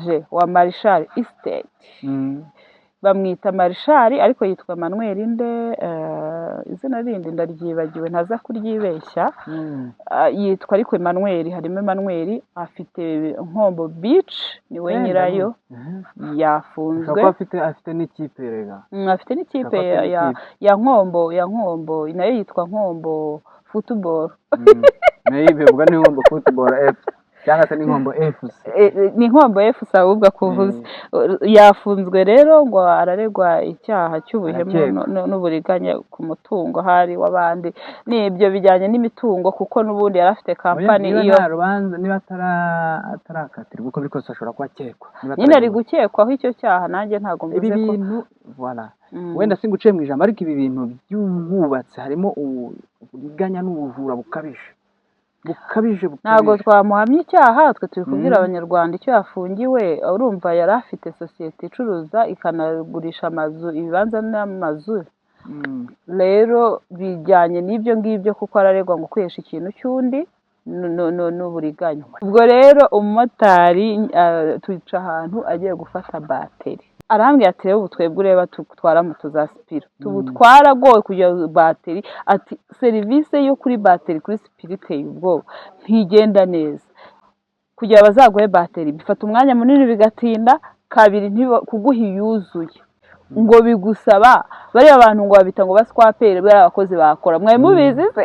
PDG wa Marshal Estate. Bamwita Marshal ariko yitwa Manuel nde, izina rindi ndaryibagiwe, ntaza kuryibeshya. Yitwa ariko Emmanuel, harimo Emmanuel, afite Nkombo Beach, niwe nyirayo. Yafunzwe. Ashobora kuba afite n'ikipe rega. Afite n'ikipe. Ashobora kuba afite n'ikipe. Ya Nkombo nayo yitwa Nkombo Football. Nayo bivuga ni Nkombo Football F cyangwa se ni Nkombo FC. Ni Nkombo FC ahubwo akuvuze. Yafunzwe rero ngo araregwa icyaha cy'ubuhemu Arakekwa. n'uburiganya ku mutungo hari w'abandi. Ni ibyo bijyanye n'imitungo, kuko n'ubundi yari afite kampani. Niba Iyo nta rubanza, niba atarakatirwa, uko biri kose ashobora kuba akekwa. Niba Nyine ari atararegwa. gukekwaho icyo cyaha, nanjye ntabwo Ibi mvuze ko bintu, voilà, wenda singuciye mu ijambo, ariko ibi bintu by'ubwubatsi harimo uburiganya n'ubujura bukabije, bukabije, Ntabwo bukabije. twamuhamya icyaha, twe turi kubwira Abanyarwanda icyo yafungiwe. Urumva yari afite sosiyete icuruza ikanagurisha amazu, ibibanza n'amazu. Rero bijyanye n'ibyo ngibyo, kuko araregwa ngo kwihesha ikintu cy'undi n'uburiganya. Ubwo rero umumotari, twica ahantu agiye gufata bateri, arambwira ati: "Rero ubu twebwe ureba tutwara moto za Spiro, tubu twaragowe kugira bateri." Ati: "Serivisi yo kuri bateri kuri Spiro iteye ubwoba, ntigenda neza. Kugira bazaguhe bateri bifata umwanya munini, bigatinda kabiri, kuguha iyuzuye ngo bigusaba bariya bantu ngo babita ngo baswaperi, bariya abakozi bakora." Mwari mubizi se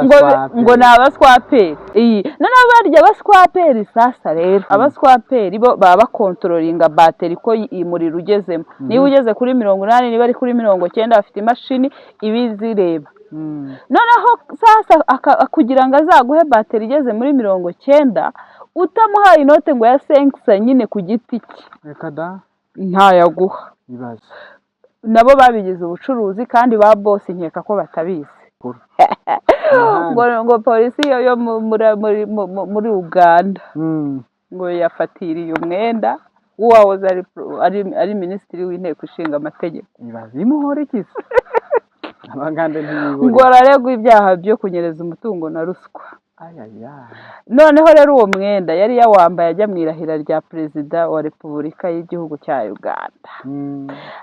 ngo Abaswaperi. Ngo ni abaswaperi. Iyi noneho barya abaswaperi. Sasa rero abaswaperi bo baba bakontorolinga bateri ko umuriro ugezemo, niba ugeze kuri 80, niba ari kuri 90, bafite imashini ibizireba. Noneho sasa kugira ngo azaguhe bateri igeze muri 90, utamuhaye inote ngo ya senkisa nyine ku giti cye, Reka da. ntayaguha. Ibaze. Nabo babigize ubucuruzi, kandi ba bosi nkeka ko batabizi. Ngo polisi yo muri Uganda ngo yafatiriye umwenda w'uwahoze ari minisitiri w'inteko ishinga amategeko. Ibaze, imuhora iki se? Abagande ntibibure. Ngo araregwa ibyaha byo kunyereza umutungo na ruswa. Ayaya. Noneho rero uwo mwenda yari yawambaye ajya mu irahira rya perezida wa repubulika y'igihugu cya Uganda.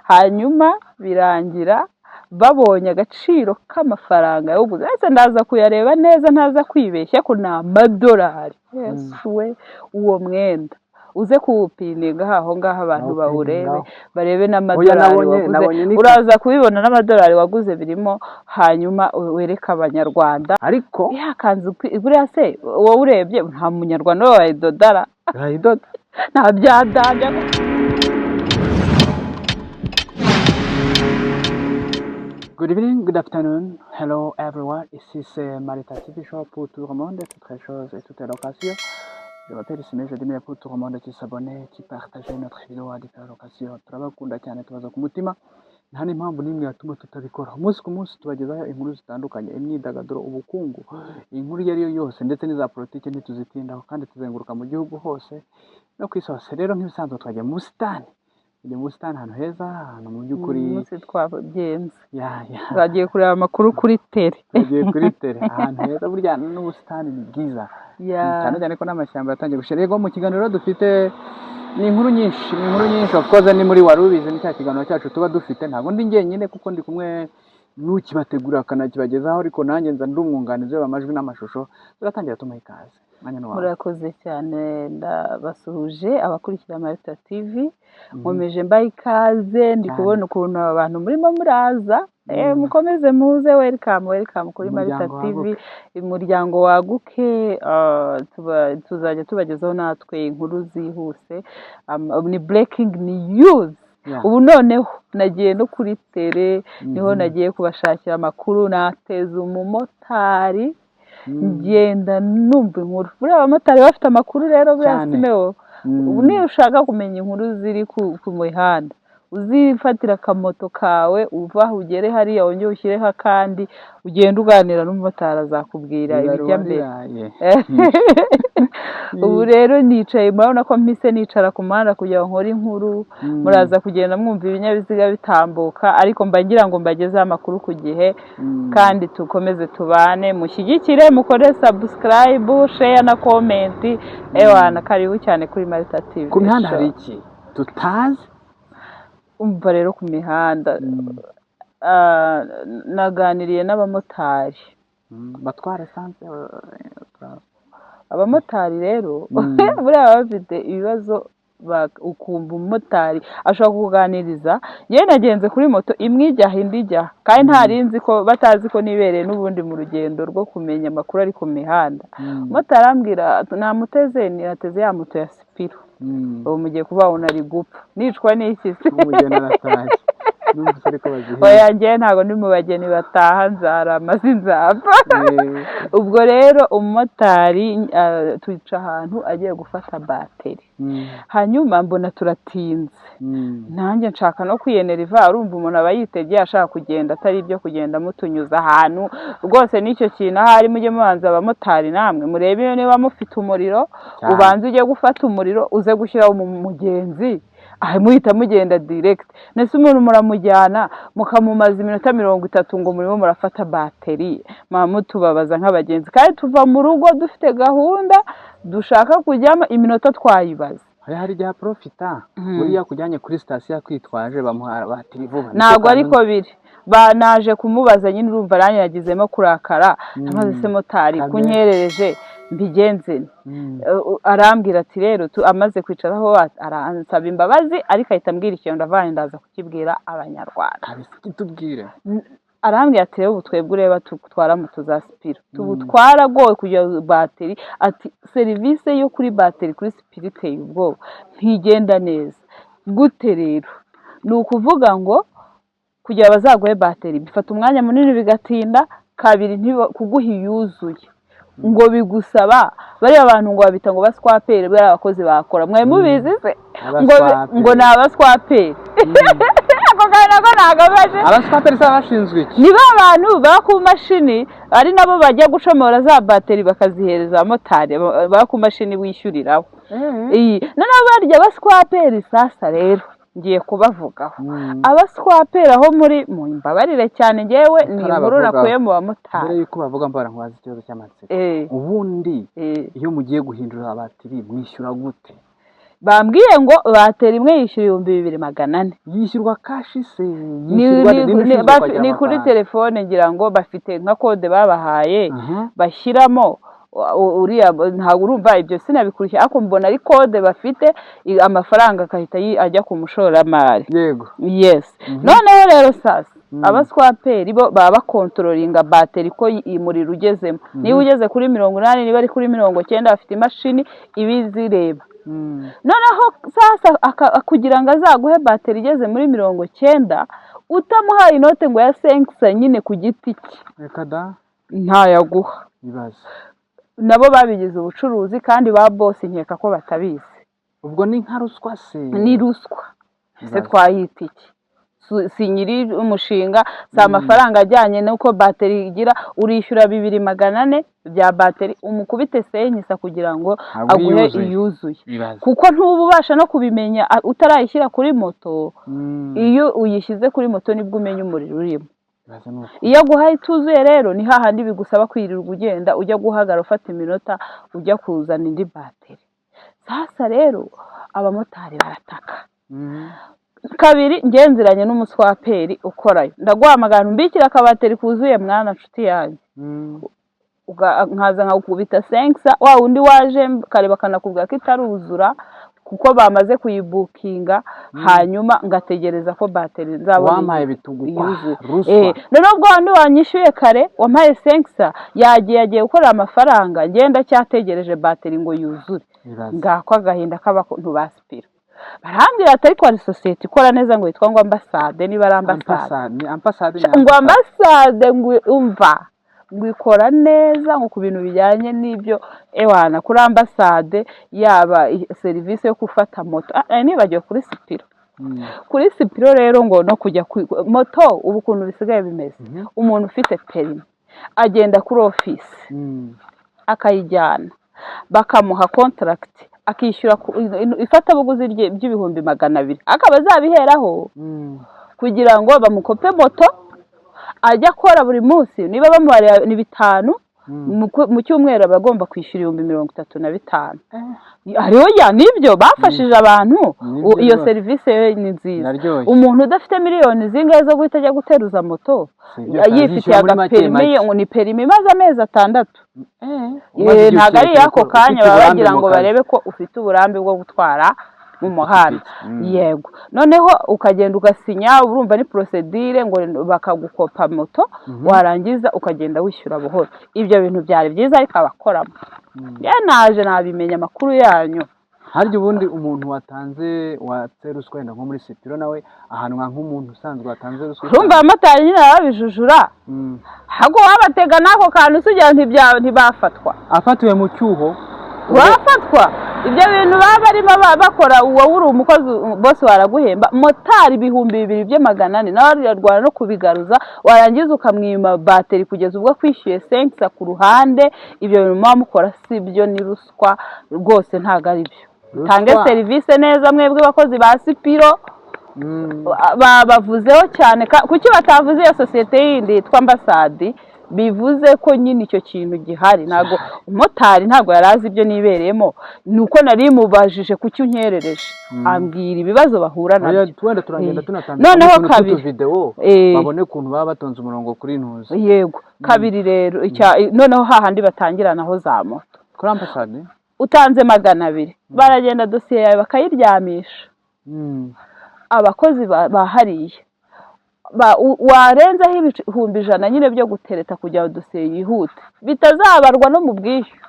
Hanyuma birangira babonye agaciro k'amafaranga yawuguze. Ese ndaza kuyareba neza, ntaza kwibeshya ko ni amadolari. Yesu we! Uwo mwenda uze kuwupininga aho ngaho abantu bawurebe, Nawupiningaho. barebe n'amadolari waguze. Nabonye Uraza kubibona n'amadolari waguze birimo, hanyuma wereke Abanyarwanda. Ariko Ya kanzu buriya se wowe urebye nta munyarwanda we wayidodara? Urayidoda. Nta byadanja. Good evening, good afternoon, hello everyone. Ici c'est Marita TV Show pour tout le monde, toutes les choses et toutes les occasions. Je m'appelle Simé, je dis pour tout le monde qui s'abonne, qui partage notre vidéo à différentes occasions. Turabakunda cyane, tubaza ku mutima. Nta n'impamvu n'imwe yatuma tutabikora. Umunsi ku munsi tubagezaho inkuru zitandukanye, imyidagaduro, ubukungu, inkuru iyo ari yo yose, ndetse n'iza politiki ntituzitindaho, kandi tuzenguruka mu gihugu hose no ku isi hose. Rero nk'ibisanzwe twagiye mu busitani. Tujya mu busitani, ahantu heza, ahantu mu by'ukuri. Uyu munsi twagenze Ya. Twagiye kureba amakuru kuri tele. Tugiye kuri tele, ahantu heza. Burya n'ubusitani ni bwiza, cyane cyane ko n'amashyamba yatangiye gushira. Yego, mu kiganiro dufite ni inkuru nyinshi, ni inkuru nyinshi. Of course ni muri Wari Ubizi, ni cya kiganiro cyacu tuba dufite. Ntabwo ndi njyenyine, kuko ndi kumwe n'ukibategura akanakibagezaho, ariko nanjye nza ndi umwunganizi w'amajwi n'amashusho. Turatangira tumuha ikaze, umwanya ni wawe. Murakoze cyane, ndabasuhuje abakurikira Marita TV, nkomeje mbaha ikaze. Ndi Cyane. kubona ukuntu abantu murimo muraza. Mukomeze muze, welcome, welcome kuri Marita Umuryango TV. waguke. Umuryango waguke, tuzajya tubagezaho natwe inkuru zihuse. Ni breaking news. Ubu noneho nagiye no kuri tele, niho nagiye kubashakira amakuru, nateza umumotari, ngenda numva inkuru. Buriya abamotari bafite amakuru rero, buriya Cyane. Simeo, ubu niyo ushaka kumenya inkuru ziri ku mihanda. Uzifatira akamoto kawe, uva aho ugere hariya, wongere ushyireho akandi, ugende uganira n'umumotari, azakubwira ibijya mbere. Wariraye. Ubu rero nicaye, murabona ko mpise nicara ku muhanda kugira ngo nkore inkuru. Muraza kugenda mwumva ibinyabiziga bitambuka, ariko mba ngira ngo mbagezeho amakuru ku gihe kandi tukomeze tubane, mushyigikire, mukore subscribe, share na comment. Ewana, karibu cyane kuri Marita TV. Ku mihanda hari iki tutazi? Umva rero, ku mihanda naganiriye n'abamotari. Batwara esanse? Abamotari rero buriya baba bafite ibibazo, ukumva umumotari ashobora kukuganiriza. Yewe, nagenze kuri moto imwe ijya aha, indi ijya aha, kandi ntari nzi ko batazi ko nibereye n'ubundi mu rugendo rwo kumenya amakuru ari ku mihanda. Umumotari arambwira, namuteze, nateze ya moto ya Spiro. Ubu mugiye kuba nari gupfa nicwa n'iki se? Umugeni aratashye, numvise ariko bazihera. Oya, njyewe ntabwo ndi mu bageni bataha, nzarama sinzapfa. Ubwo rero umumotari twica ahantu agiye gufata bateri, hanyuma mbona turatinze, nanjye nshaka no kwiyenera iva. Urumva umuntu aba yitegeye, ashaka kugenda, atari ibyo kugenda mutunyuza ahantu rwose. N'icyo kintu ahari mujye mubanza, abamotari namwe murebe niba mufite umuriro. Cyane. Ubanze ujye gufata umuriro, uze gushyiraho mu mugenzi, aha muhita mugenda direct. Ndetse umuntu muramujyana mukamumaza iminota 30 ngo murimo murafata bateri, muba mutubabaza nk'abagenzi, kandi tuva mu rugo dufite gahunda dushaka kujyamo, iminota twayibaza. Hari igihe aprofita buriya kujyanye kuri sitasiyo kwitwaje, bamuha batiri vuba. Ntabwo ariko biri. Naje kumubaza nyine, urumva nanjye yagizemo kurakara, amaze se motari Kamere. kunyerereje mbigenze nte? Arambwira ati rero amaze kwicaraho aransaba imbabazi, ariko ahita ambwira ikintu, ndavanye ndaza kukibwira Abanyarwanda. Kabisa, kitubwire. Arambwira ati rero ubu twebwe ureba tutwara moto za Spiro, tubu twaragowe kugira bateri. Ati serivisi yo kuri bateri kuri Spiro iteye ubwoba, ntigenda neza. Gute rero? Ni ukuvuga ngo kugira bazaguhe bateri bifata umwanya munini, bigatinda. Kabiri, kuguha iyuzuye ngo bigusaba bariya bantu ngo babita ngo baswaperi, bariya abakozi bakora, mwari mubizi se? Ngo Abaswaperi. Ngo ni abaswaperi. Ako kantu nako nagabaje. Abaswaperi se baba bashinzwe iki? Ni ba bantu baba ku mashini, ari nabo bajya gucomora za bateri bakazihereza abamotari, baba ku mashini wishyuriraho. Iyi noneho barya abaswaperi. Sasa rero ngiye kubavugaho. Abaswaperi aho muri mumbabarire cyane, ngewe ni inkuru Utarabavugaho. nakuye mu bamotari. Mbere y'uko bavuga, mbara nkubaza ikibazo cy'amatsiko. Ubundi iyo mugiye guhindura batiri mwishyura gute? Bambwiye ngo bateri imwe yishyura 2400. Yishyurwa cash se? Ni Yishyurwa ninde ushinzwe kwakira ni kuri amafaranga? telefone, ngira ngo bafite nka code babahaye bashyiramo. Uriya ntabwo, urumva ibyo sinabikurikiye, ariko mbona ari code bafite, amafaranga agahita ajya ku mushoramari. Yes. Noneho rero sasa abaswaperi bo baba bakontorolinga bateri ko umuriro ugezemo, niba ugeze kuri 80, niba ari kuri 90, bafite imashini ibizireba. Noneho sasa kugira ngo azaguhe bateri igeze muri 90, utamuhaye inote ngo ya senkisa nyine ku giti cye, Reka da! ntayaguha. Ibaze! Nabo babigize ubucuruzi, kandi ba bosi nkeka ko batabizi. Ubwo ni nka ruswa se? Ni ruswa se? Ibaze. Twayita iki? Si nyiri umushinga, si amafaranga ajyanye n'uko bateri igira. Urishyura 2400 bya bateri, umukubite senkisa kugira ngo Aguhe aguhe iyuzuye. iyuzuye. Ibaze! Kuko ntuba ubasha no kubimenya utarayishyira kuri moto. Iyo uyishyize kuri moto nibwo umenya umuriro urimo. Ibaze ni uko. Iyo aguhaye ituzuye rero ni hahandi bigusaba kwirirwa ugenda ujya guhagarara, ufata iminota ujya kuzana indi bateri. Sasa rero abamotari barataka. Kabiri, ngenziranye n'umuswaperi ukorayo, ndaguhamagara umbikira akabateri kuzuye mwana nshuti yanjye. Nkaza nkakubita senkisa, wa wundi waje kare bakanakubwira ko itaruzura kuko bamaze kuyibukinga, hanyuma ngategereza ko bateri nzabona Wampaye bitugu kwa yuzuye. ruswa. Noneho ubwo wundi wanyishyuye kare, wampaye senkisa, yagiye gukorera amafaranga, ngenda cyategereje bateri ngo yuzure. Ibaze! Ngako agahinda k'abantu ba Spiro. Barambwira ati ariko hari sosiyete ikora neza ngo yitwa ngo Ambasade, niba ari Ambasade. Ambasade ni ambasade ni Ngo Ambasade, ngo umva, ngo ikora neza, ngo ku bintu bijyanye n'ibyo. Ewana, kuri Ambasade yaba serivisi yo gufata moto, nibagiwe kuri Spiro. Kuri Sipiro rero, ngo no kujya moto, ubu ukuntu bisigaye bimeze, umuntu ufite permis agenda kuri ofisi akayijyana, bakamuha contract, akishyura ifatabuguzi rye by'ibihumbi 200, akaba azabiheraho kugira ngo bamukope moto ajya akora buri munsi. Niba bamubariye ni 5, mu cyumweru aba agomba kwishyura 35,000. Hariho ya nibyo bafashije abantu. Nibyo Iyo rwose. serivisi yo ni nziza. Iraryoshye. Umuntu udafite miliyoni zingahe zo guhita ajya guteruza moto, Si ibyo, yifitiye azishyura muri make agapermis make. Ngo ni permis imaze amezi 6. Umaze igihe Ntabwo ari kirekire iy'ako ukora, kanya, ufite baba uburambe bagira mu ngo kazi. barebe ko ufite uburambe bwo gutwara mu muhanda. Yego, noneho ukagenda ugasinya, urumva ni procédure, ngo bakagukopa moto, warangiza ukagenda wishyura buhoro. Ibyo bintu byari byiza, ariko abakoramo, ya naje nabimenya amakuru yanyu. Harya ubundi umuntu watanze, watse ruswa, wenda nko muri Sipiro, nawe ahanwa nk'umuntu usanzwe watanze ruswa? Urumva abamotari nyine baba babijujura. Ahubwo wabatega n'ako kantu se ugira ngo ntibafatwa? Afatiwe mu cyuho. Bafatwa. Ibyo bintu baba barimo bakora, wowe uri umukozi, bose waraguhemba, motari 2400, nawe ararwana no kubigaruza, warangiza ukamwima bateri kugeza ubwo akwishyuye senkisa ku ruhande. Ibyo bintu muba mukora si byo, ni ruswa rwose, ntabwo ari byo. Mutange Ruswa. serivisi neza, mwebwe bakozi ba Sipiro. Bavuzeho cyane, kuki batavuze iyo sosiyete yindi yitwa Ambasade? Bivuze ko nyine icyo kintu gihari. Ntabwo umumotari, ntabwo yari azi ibyo nibereyemo, ni uko nari mubajije kuki unkerereje, ambwira ibibazo bahura Oya, nabyo. wenda turagenda tunatambika Noneho utuntu kabiri. tw'utuvidewo, babone ukuntu baba batonze umurongo kuri ntuzi. Yego, kabiri rero, noneho hahandi batangiranaho za moto, Kuri Ambasade. utanze 200, baragenda dosiye yawe bakayiryamisha. Abakozi bahariye warenzaho 100,000 nyine byo gutereta kugira ngo dosiye yihute, bitazabarwa no mu bwishyu,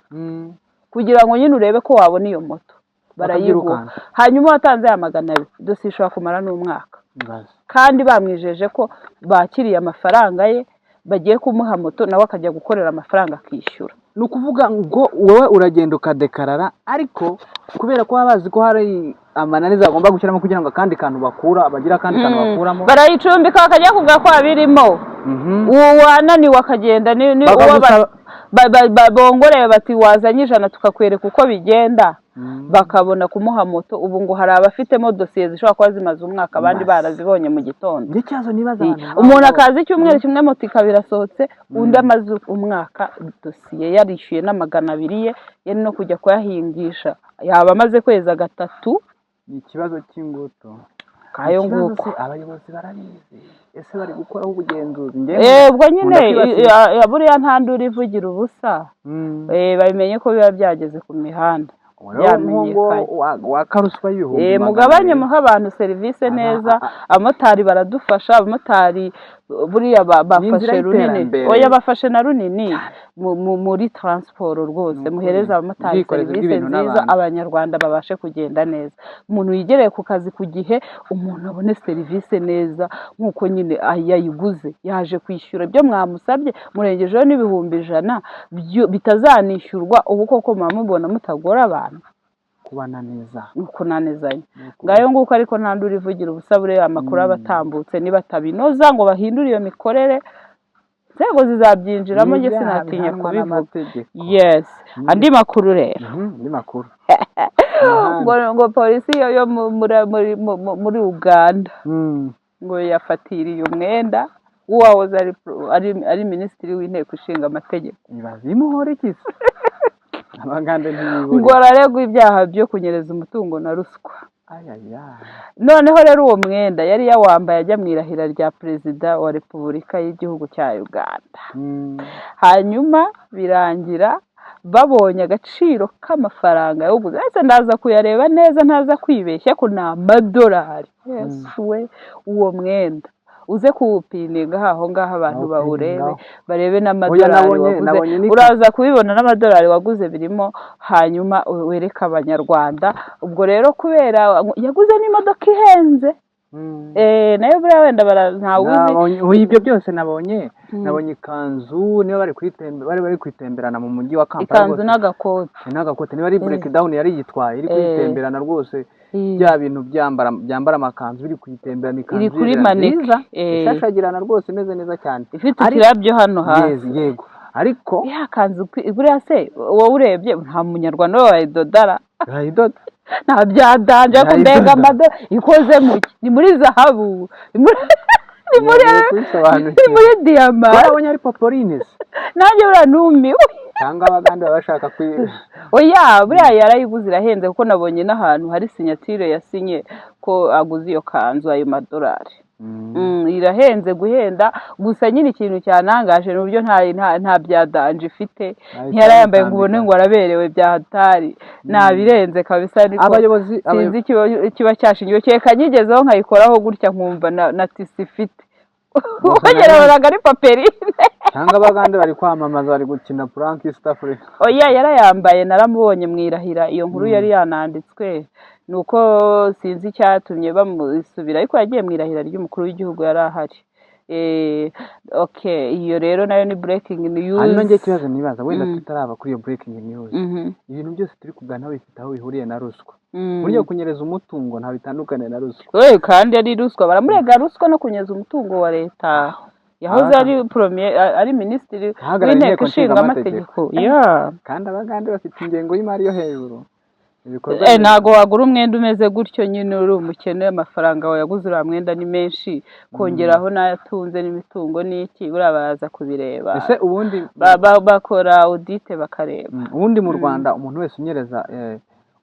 kugira ngo nyine urebe ko wabona iyo moto, barayiguha. Bakabyirukanka. Hanyuma watanze ya 200, dosiye ishobora kumara n'umwaka, Ibaze. kandi bamwijeje ko bakiriye amafaranga ye, bagiye kumuha moto, nawe akajya gukorera amafaranga akishyura. Ni ukuvuga ngo wowe uragenda ukadekarara, ariko kubera ko baba bazi ko hari amananiza bagomba gushyiramo kugira ngo akandi kantu bakura, bagira akandi kantu bakuramo. Barayicumbika, bakajya kuvuga ko abirimo. Uwo wananiwe akagenda ni uwo bongoreye bati wazanye 100 tukakwereka uko bigenda, bakabona kumuha moto. Ubu ngo hari abafitemo dosiye zishobora kuba zimaze umwaka, abandi barazibonye mu gitondo. Njye ikibazo nibaza, abantu Umuntu akaza icyumweru kimwe, moto ikaba irasohotse, undi amaze umwaka dosiye yarishyuye na 200 ye, yari no kujya kuyahingisha, yaba amaze kweza gatatu. Ni ikibazo cy'ingutu. Kayo Ikibazo nguko. se abayobozi barabizi? Ese bari gukoraho ubugenzuzi? Njye Ubwo nyine nkunda kwibasira. Buriya nta nduru ivugira ubusa. Babimenye ko biba byageze ku mihanda, Rero nk'ubwo byamenyekanye. waka ruswa y'ibihumbi magana Mugabanye, abiri. muhe abantu serivisi neza. Abamotari baradufasha, abamotari buriya Ni inzira bafashe runini. y'iterambere. Oya, bafashe na runini muri transport rwose. Ni ukuri. Muhereze abamotari Ubwikorezi serivisi bw'ibintu nziza, n'abantu. Abanyarwanda babashe kugenda neza, umuntu yigereye ku kazi ku gihe, umuntu abone serivisi neza nk'uko nyine yayiguze, yaje kwishyura ibyo mwamusabye, murengejeho n'100,000 bitazanishyurwa. Ubu koko muba mubona mutagora abantu? Kubananiza. Ni ukunanizanya. Ni ukuri. Ngayo nguko, ariko nta nduru ivugira ubusa. Buriya amakuru aba atambutse, nibatabinoza ngo bahindure iyo mikorere, inzego zizabyinjiramo. Njye Ni ibyaha sinatinya bihanwa kubivuga. n'amategeko. Yes, andi makuru rero. Andi makuru. Ngo polisi yo muri Uganda ngo yafatiriye umwenda w'uwahoze ari minisitiri w'inteko ishinga amategeko. Ibaze, imuhora iki se? Abagande ntibibure. Ngo araregwa ibyaha byo kunyereza umutungo na ruswa. Ayaya. Noneho rero uwo mwenda yari yawambaye ajya mu irahira rya perezida wa repubulika y'igihugu cya Uganda. Hanyuma birangira babonye agaciro k'amafaranga yawuguze. Ese ndaza kuyareba neza, ntaza kwibeshya ko ni amadolari. Yesu we! Uwo mwenda uze kuwupininga aho ngaho, abantu bawurebe, Nawupiningaho. barebe n'amadolari waguze. Nabonye Uraza kubibona n'amadolari waguze birimo, hanyuma wereke Abanyarwanda. Ubwo rero kubera yaguze n'imodoka ihenze, nayo buriya wenda ntawuzi. Nabonye ibyo byose, nabonye nabonye ikanzu, niba bari bari bari kwitemberana mu mujyi wa Kampala Ikanzu rwose. n'agakote. N'agakote, niba ari breakdown yari yitwaye iri kuyitemberana rwose. Bya bintu byambara amakanzu biri kuyitemberana, ikanzu Iri kuri yera mannequin, nziza, ishashagirana rwose, imeze neza cyane. Ifite uturabyo hano hasi. Yes, yego, ariko Ya kanzu buriya se wowe urebye nta Munyarwanda wayidodara? Urayidoda. Nta bya danger, ariko mbega Yayidoda. amado ikoze mu ki? Ni muri zahabu, ni muri Ngiye kubisobanukirwa. ni muri diyama? Warabonye ari poporines. Nanjye buriya numiwe. Cyangwa Abagande baba bashaka kwi Oya, buriya yarayiguze, irahenze, kuko nabonye n'ahantu hari signature yasinye ko aguze iyo kanzu ayo madolari. Irahenze guhenda. Gusa nyine ikintu cyanangaje ni uburyo nta bya danger ifite. Ntiyarayambaye ngo ubone ngo araberewe bya hatari, nabirenze kabisa, ariko Abayobozi sinzi ikiba cyashingiwe, kereka nyigezeho nkayikoraho gutya nkumva na tissu ifite, kuko nabonaga ari paperine. Cyangwa Abagande bari kwamamaza, bari gukina prank East Africa. Oya, yarayambaye, naramubonye mu irahira. Iyo nkuru yari yananditswe, ni uko sinzi icyatumye bamusubira, ariko yagiye mu irahira ry'umukuru w'igihugu, yari ahari. Okay, iyo rero nayo ni breaking news. Hanyuma njye ikibazo nibaza, wenda tutaraba kuri iyo breaking news, ibintu byose turi kuganiraho bifite aho bihuriye na ruswa. Burya kunyereza umutungo nta bitandukaniye na ruswa. We, kandi ari ruswa, baramurega ruswa no kunyereza umutungo wa leta. Yahoze ari premier, ari minisitiri Ahagarariye w'inteko inteko ishinga amategeko. nshingamategeko. Yeah. Kandi Abagande bafite ingengo y'imari yo hejuru, ibikorwa Ntago wagura umwenda umeze gutyo nyine uri umukene. Amafaranga wayaguze uriya mwenda ni menshi, kongeraho n'ayo atunze n'imitungo n'iki, buriya baraza kubireba. Ese ubundi Bakora audit bakareba. Ubundi mu Rwanda umuntu wese unyereza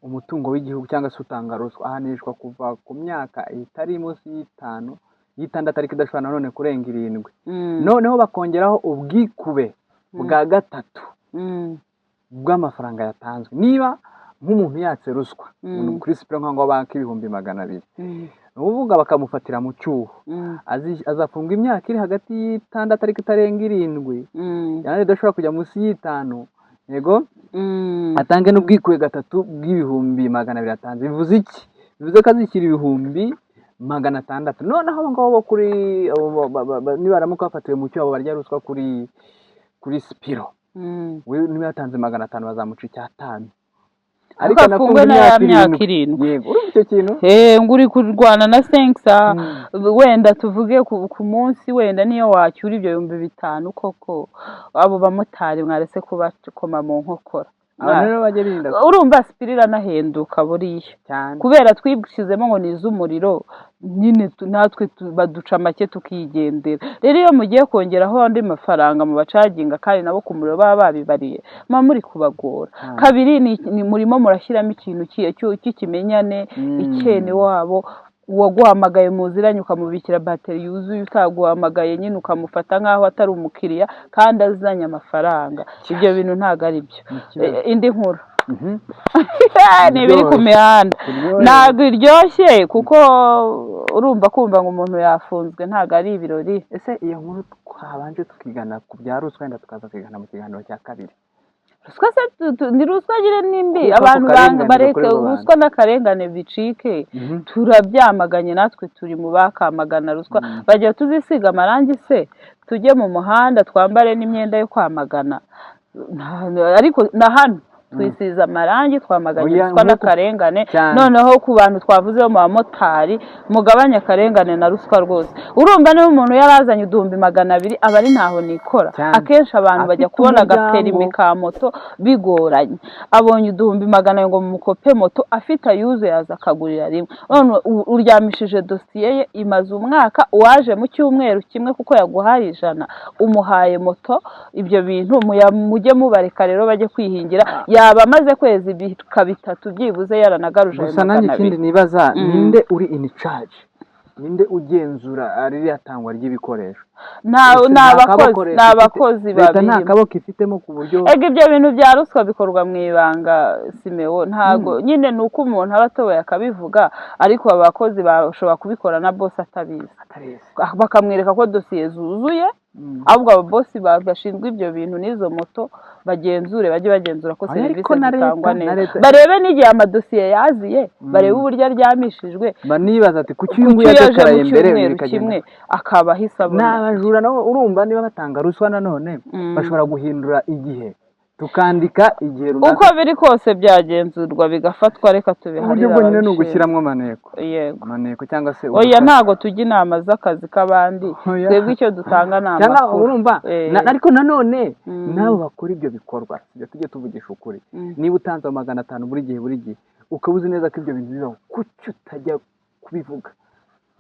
umutungo w'igihugu cyangwa se utanga ruswa ahanishwa kuva ku myaka itari munsi y'itanu, y'itandatu, ariko idashobora nanone kurenga 7. Noneho bakongeraho ubwikube bwa gatatu bw'amafaranga yatanzwe. Niba nk'umuntu yatse ruswa umuntu kuri Spiro, nk'aho banki 200,000, ni ukuvuga bakamufatira mu cyuho, azafungwa imyaka iri hagati y'itandatu ariko itarenga 7, yani idashobora kujya munsi y'itanu, yego, atange n'ubwikube gatatu bw'200,000 atanze. Bivuze iki? Bivuze ko azishyura 600,000. Noneho abo ngabo bo kuri abo nibaramuka bafatiwe mu cyuho, abo barya ruswa kuri Spiro, we niba yatanze 500 bazamuca icyatanu. Ariko afungwe na ya myaka 7. Yego, urumva icyo kintu? Ngo uri kurwana na senkisa, wenda tuvuge ku munsi, wenda niyo wacyura ibyo 5000 koko, abo bamotari mwaretse kubakoma mu nkokora. Abantu rero bajya birinda. Urumva Spiro iranahenduka buriya. Cyane. Kubera twishyizemo ngo ni iz'umuriro nyine, natwe baduca make tukigendera. Rero iyo mugiye kongeraho andi mafaranga mu bacaginga, kandi nabo ku muriro baba babibariye, muba muri kubagora. Kabiri, ni murimo murashyiramo ikintu cy'ikimenyane, icyene wabo. Uwaguhamagaye muziranye ukamubikira bateri yuzuye, utaguhamagaye nyine ukamufata nk'aho atari umukiriya kandi azanye amafaranga. Ibyo bintu ntabwo ari byo. Ni ikibazo. Indi nkuru ni ibiri ku Iryoshye. mihanda. Iryoshye. Ntabwo iryoshye, kuko urumva kumva ngo umuntu yafunzwe ntabwo ari ibirori. Ese iyo nkuru twabanje tukigana ku bya ruswa, wenda tukaza kwigana mu kiganiro cya kabiri? Ruswa se ni ruswa nyine nimbi. Kuko ako Abantu banga karengane bareke gakorerwa abantu. ruswa n'akarengane bicike. Turabyamaganye, natwe turi mu bakamagana ruswa. Bagiye tuzisiga amarangi se, tujye mu muhanda twambare n'imyenda yo kwamagana. Ariko na hano twisize amarangi, twamaganye Oya, ruswa n'akarengane. Cyane. Noneho ku bantu twavuze bo mu bamotari, mugabanye akarengane na ruswa rwose. Urumva niba umuntu yarazanye 200,000, aba ari ntaho nikora. Cyane. Akenshi abantu bajya Afite kubona umuryango. agaperimi ka moto bigoranye, abonye 200,000 ngo mumukope moto, afite ayuzuye yaza akagurira rimwe. None uryamishije dosiye ye imaze umwaka, uwaje mu cyumweru kimwe kuko yaguhaye 100 umuhaye moto. Ibyo bintu mujye mubareka rero bajye kwihingira. Yaba amaze kwezi bika bitatu byibuze yaranagaruje ayo Gusa nanjye magana ikindi abiri. nibaza, ninde uri in charge, ninde ugenzura ririya tangwa ry'ibikoresho? Ese Ni nta abakozi kaboko ni leta ifite? abakozi Leta nta babirimo. kaboko ifitemo ku buryo Ega ibyo bintu bya ruswa bikorwa mu ibanga, Simewo. Ntago nyine ni uko umuntu aba atoboye akabivuga, ariko abakozi bashobora kubikora na boss atabizi. Atabizi. Bakamwereka ko dosiye zuzuye. Ahubwo ababosi bashinzwe ibyo bintu n'izo moto bagenzure, bajye bagenzura ko Oya, serivisi ariko na zitangwa leta- na neza, leta- barebe n'igihe amadosiye yaziye, barebe uburyo aryamishijwe. Banibaza ati kuki uyu nguyu Kuki yaje mu yadekaraye mbere, cyumweru bikagenda kimwe akaba ahise ni abona? Abajura nabo urumva niba batanga ruswa nanone, bashobora guhindura igihe. Tukandika igihe runaka. Uko biri kose byagenzurwa bigafatwa, reka tubiharire Uburyo bwonyine ni ababishinzwe. ugushyiramo maneko. Yego. Maneko cyangwa se Oya, ubufasha. ntago tujya inama z'akazi k'abandi. Oya. Twebwe icyo dutanga ni Cyangwa amakuru. urumva, ariko nanone nabo bakora ibyo bikorwa, sibyo, tujye tuvugisha ukuri. Niba utanze 500 buri gihe, buri gihe, ukaba uzi neza ko ibyo bintu bibaho, kuki utajya kubivuga?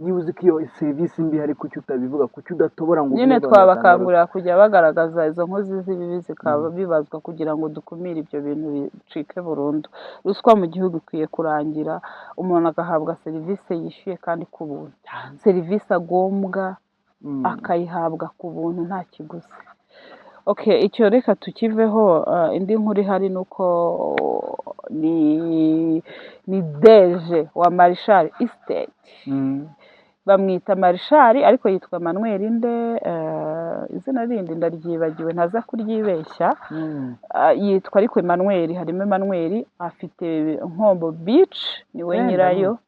Niba uzi ko iyo serivisi mbi hari, kuki utabivuga? Kuki udatobora ngo Nyine ubwire abantu batanga? Twabakangurira kujya bagaragaza izo nkozi z'ibibi, zikaba bibazwa kugira ngo dukumire ibyo bintu bicike burundu. Ruswa mu gihugu ikwiye kurangira, umuntu agahabwa serivisi yishyuye kandi ku buntu, serivisi agombwa akayihabwa ku buntu nta kiguzi. Okay, icyo reka tukiveho. Indi nkuru ihari ni uko ni DG wa Marshal Estate. Bamwita Marshal ariko yitwa Manuel nde, izina rindi ndaryibagiwe, ntaza kuryibeshya. Yitwa ariko Emmanuel, harimo Emmanuel, afite Nkombo Beach, niwe nyirayo.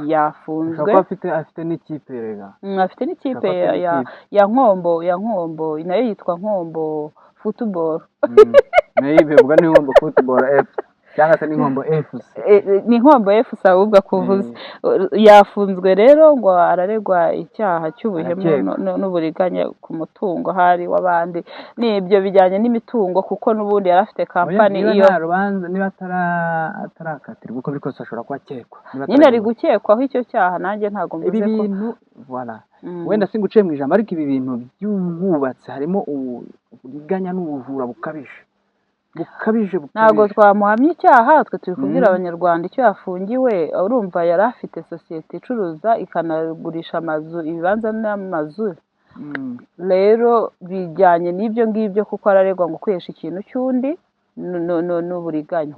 Yafunzwe. Ashobora kuba afite n'ikipe rega. Afite n'ikipe. Ashobora kuba afite n'ikipe. Ya Nkombo, nayo yitwa Nkombo Football. Nayo ibivuga ni Nkombo Football F cyangwa se ni Nkombo FC. Ni Nkombo FC ahubwo akuvuze. Yafunzwe rero ngo araregwa icyaha cy'ubuhemu Arakekwa. n'uburiganya ku mutungo hari w'abandi. Ni ibyo bijyanye n'imitungo, kuko n'ubundi yari afite Oya, kampani niba iyo nta rubanza, niba atarakatirwa, uko biri kose ashobora kuba akekwa. Niba Nyine ari atararegwa. gukekwaho icyo cyaha, nanjye ntabwo Ibi mvuze ko bintu, voilà, wenda singuciye mu ijambo, ariko ibi bintu by'ubwubatsi harimo uburiganya n'ubujura bukabije, bukabije, Ntabwo bukabije. twamuhamya icyaha, twe turi kubwira abanyarwanda icyo yafungiwe. Urumva yari afite sosiyete icuruza ikanagurisha amazu, ibibanza n'amazu. Rero bijyanye n'ibyo ngibyo, kuko araregwa ngo kwihesha ikintu cy'undi n'uburiganya.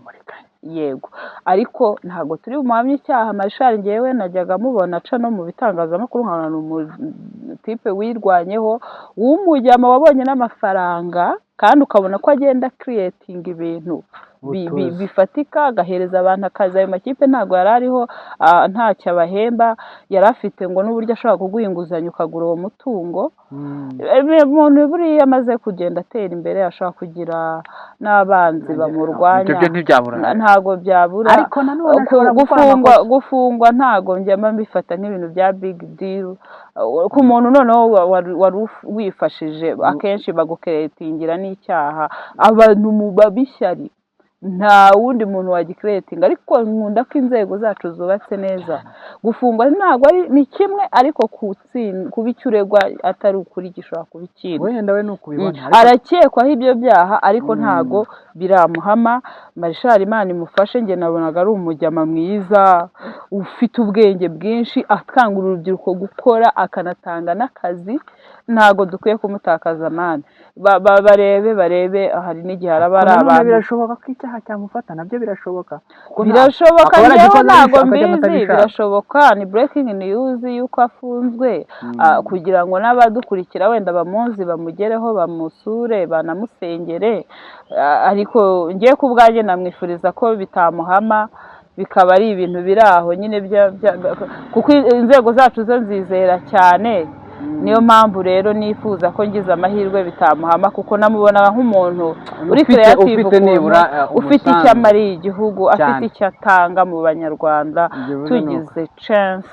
Yego, ariko ntabwo turi bumuhamye icyaha. Marshal ngewe najyaga mubona aca no mu bitangazamakuru, nkabona ni umutipe wirwanyeho, w'umujyama, wabonye n'amafaranga, kandi ukabona ko agenda creatinga ibintu Utuzi. bifatika, agahereza abantu akazi. Ayo makipe ntabwo yari ariho ntacyo abahemba, yari afite ngo n'uburyo ashobora kuguha inguzanyo ukagura uwo mutungo. Umuntu buriya amaze kugenda atera imbere ashobora kugira n'abanzi bamurwanya. Ibyo byo ntibyabura. Ntabwo byabura. Ariko nanone ashobora gukora Gufungwa, amakosa. gufungwa ntabwo njya mbifata nk'ibintu bya big deal ku muntu noneho wari wifashije. Akenshi bagucreatingira n'icyaha abantu mu babishyari, nta wundi muntu wagicreatinga. Ariko nkunda ko inzego zacu zubatse neza. Gufungwa ntabwo ari ni kimwe, ariko kuba icyo uregwa atari ukuri gishobora kuba ikindi. Wenda we ni ukubibona, ariko Arakekwaho ibyo byaha, ariko ntago biramuhama. Marshal, Imana imufashe. Njye nabonaga ari umujyama mwiza ufite ubwenge bwinshi, akangurira urubyiruko gukora, akanatanga n'akazi. Ntago dukwiye kumutakaza, man. Barebe, barebe, hari n'igihe araba ari Nanone abantu birashoboka ko icyaha cyamufata, nabyo birashoboka kuko Birashoboka. akaba Njyewe yaragikoze ntabwo akajya mbizi. atabishaka. Birashoboka, ni breaking news y'uko afunzwe, kugira ngo n'abadukurikira wenda bamuzi bamugereho, bamusure, banamusengere. Ariko ngiye ku bwanjye namwifuriza ko bitamuhama, bikaba ari ibintu biri aho nyine kuko inzego zacu zo nzizera cyane. Niyo mpamvu rero nifuza ko ngize amahirwe bitamuhama, kuko namubonaga nk'umuntu uri creative Ufite ukuntu, nibura, ufite icyo umusanzu. amariye igihugu, afite icyo atanga mu banyarwanda. Ibyo bivuze ni uko. Tugize chance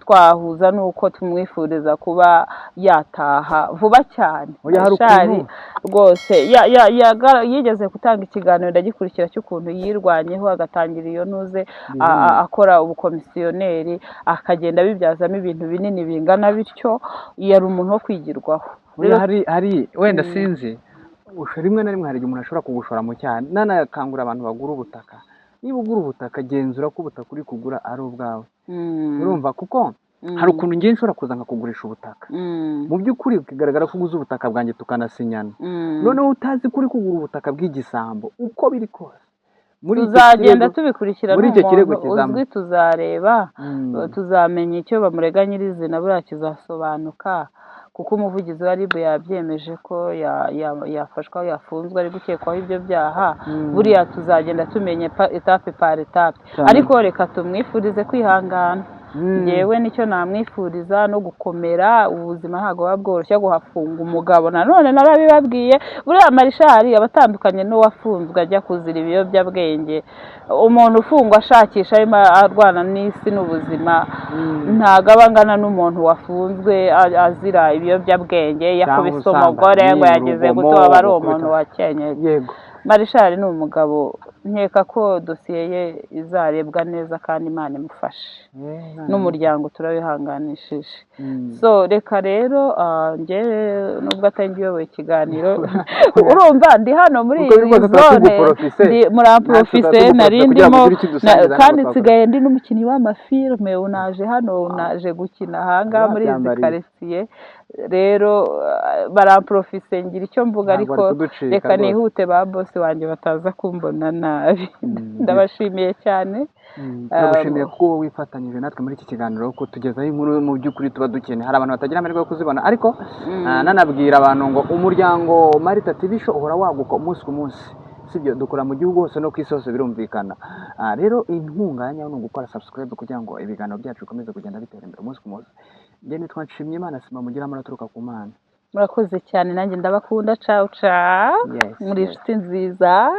twahuza n'uko tumwifuriza kuba yataha vuba cyane. Oya, hari Marshal ukuntu rwose yigeze gutanga ikiganiro ndagikurikira cy'ukuntu yirwanyeho, agatangira iyo ntuze akora ubukomisiyoneri, akagenda abibyazamo ibintu binini bingana bityo. Yari umuntu wo kwigirwaho. Oya, Rero hari wenda sinzi, rimwe na rimwe hari igihe umuntu ashobora kugushora mu cyaha. Nanakangurira abantu bagura ubutaka, niba ugura ubutaka, genzura ko ubutaka uri kugura ari ubwawe. Urumva, kuko hari ukuntu ngiye nshobora kuza nkakugurisha ubutaka, mu by'ukuri bigaragara ko uguze ubutaka bwanjye, tukanasinyana, noneho utazi ko uri kugura ubutaka bw'igisambo. Uko biri kose muri icyo Tuzagenda tubikurikira. muri icyo kirego N'umuntu uzwi, tuzareba, tuzamenya icyo bamurega nyirizina, buriya kizasobanuka, kuko umuvugizi wa RIB yabyemeje ko yafashwe, yafunzwe, ari gukekwaho ibyo byaha. Buriya tuzagenda tumenya étape par étape. Ariko reka tumwifurize kwihangana. Ngewe nicyo namwifuriza no gukomera. Ubuzima ntabwo buba bworoshye, guhafunga umugabo nanone narabibabwiye, buriya Marishari aba atandukanye n'uwafunzwe ajya kuzira ibiyobyabwenge. Umuntu ufungwa ashakisha, arimo arwana n'isi n'ubuzima, ntabwo aba angana n'umuntu wafunzwe azira ibiyobyabwenge, yakubise umugore ngo ubusambanyi, yagize urugomo, gute, aba ari gukubita. umuntu wakenyeye. Marishari ni umugabo, nkeka ko dosiye ye izarebwa neza kandi Imana imufashe n'umuryango, turabihanganishije. So reka rero, njye nubwo atari njye uyoboye ikiganiro, urumva ndi hano muri Uko biri iyi kose tuba zone, tuguprofise. ndi muramprofise. Natwe tuba Nari tuguprofise kugira ngo ndimo ugire icyo udusangiza kandi n'abo. nsigaye ndi n'umukinnyi w'amafilme, unaje hano, unaje gukina ahangaha muri izi Wabyambariye. karitsiye. Rero baramprofise ngira icyo mvuga, Ntabwo ariko wari kuducika reka rwose. nihute, ba bosi wanjye bataza kumbona nabi. Ndabashimiye cyane. Turagushimiye kuko wowe wifatanyije natwe muri iki kiganiro, kutugezaho inkuru mu by'ukuri tuba dukeneye. Hari abantu batagira amahirwe yo kuzibona, ariko nanabwira abantu ngo umuryango Marita TV Show uhora waguka umunsi ku munsi, sibyo? Dukora mu gihugu hose no ku isi hose, birumvikana. Rero inkunga ya nyayo ni ugukora subscribe kugira ngo ibiganiro byacu bikomeze kugenda bitera imbere umunsi ku munsi. Njye nitwa Nshimiyimana Sima, mugira amahoro aturuka ku Mana. Murakoze cyane, nanjye ndabakunda. Ciao ciao. Yes, Muri yes. inshuti nziza.